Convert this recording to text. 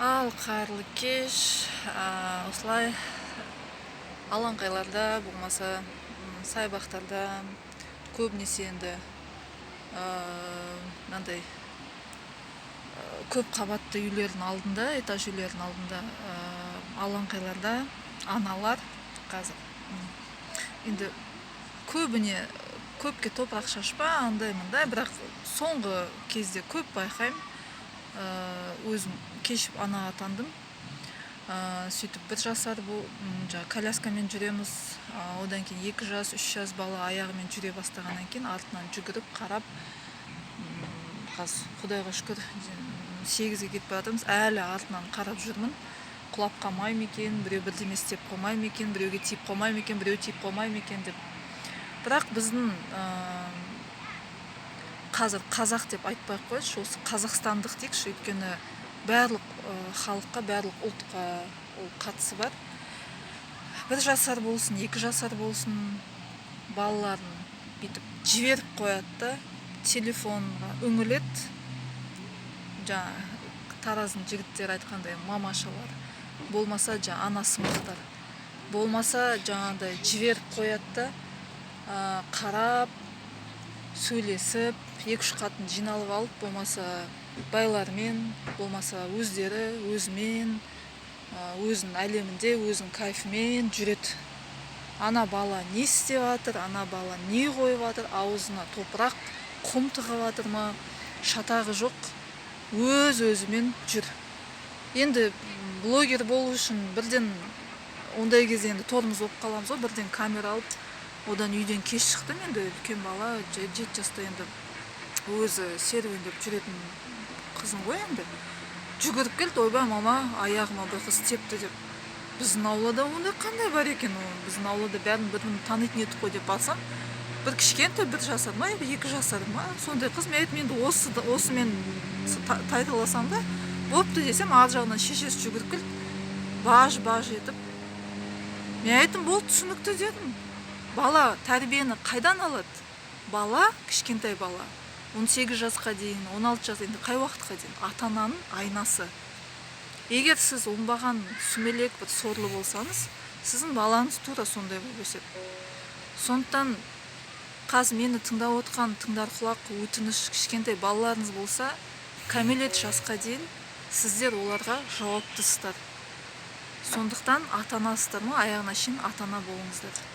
Ал қайырлы кеш. Осылай алаңқайларда, болмаса саябақтарда, көбінесе енді мынандай көп қабатты үйлердің алдында, этаж үйлердің алдында, алаңқайларда аналар қазір енді көбіне, көпке топырақ шашпа, андай мындай, бірақ соңғы кезде көп байқаймын. Өзім кеш ана атандым. Сөйтіп 1 жасар бұл жаңағы коляскамен жүреміз. Одан кейін 2 жас, 3 жас бала аяғымен жүре бастағаннан кейін артынан жүгіріп қарап, қазір, құдайға шүкір, 8-ге кетіп бара жатырмыз, әлі артынан қарап жүрмін: құлап қалмай ма екен, біреу бірдеме істеп қоймай ма екен, біреуге тиіп қалмай ма екен, біреу тиіп қалмай ма екен деп. Бірақ біздің қазір қазақ деп айтпай ақ қояйыншы, осы қазақстандық дейікші, өйткені барлық халыққа, барлық ұлтқа ол қатысы бар. 1 жасар болсын, 2 жасар болсын, балаларын бүйтіп жіберіп қояды да, телефонға үңіледі. Жаңа Тараздың жігіттері айтқандай, мамашалар болмаса, жаңа анасымақтар болмаса, жаңағыдай жіберіп қояды да, қарап, сөйлесіп, екі үш қатын жиналып алып, болмаса байлармен, болмаса өздері өзімен, өзінің әлемінде, өзінің кайфымен жүреді. Ана бала не істеп жатыр, ана бала не қойып жатыр, аузына топырақ, құм тығып жатыр ма, шатағы жоқ, өз өзімен жүр. Енді блогер болу үшін бірден ондай кезде енді тормоз болып қаламыз ғой. Бірден камера алып, одан үйден кеш шықтым. Енді үлкен бала 7 жаста, енді өзі серуендеп жүретін қызым ғой. Енді жүгіріп келді: «Ойбай, мама, аяғыма бір қыз тепті», – деп. Біздің аулада ондай қандай бар екен ол, біздің аулада бәрін бір бірін танитын едік қой деп барсам, бір кішкентай, 1 жасар ма, 2 жасар ма, сондай қыз. Мен айттым: «Енді осы осымен тайталасам да болыпты», – десем, ар жағынан шешесі жүгіріп келді, баж баж етіп. Мен айттым: «Болды, түсінікті», – дедім. Бала тәрбиені қайдан алады? Бала, кішкентай бала 18 жасқа дейін, 16 жас, енді қай уақытқа дейін, ата ананың айнасы. Егер сіз оңбаған, сүмелек, бір сорлы болсаңыз, сіздің балаңыз тура сондай болып өседі. Сондықтан қазір мені тыңдап отқан тыңдар құлақ, өтініш: кішкентай балаларыңыз болса, кәмелет жасқа дейін сіздер оларға жауаптысыздар. Сондықтан ата анасыздар ма, аяғына шейін ата ана болыңыздар.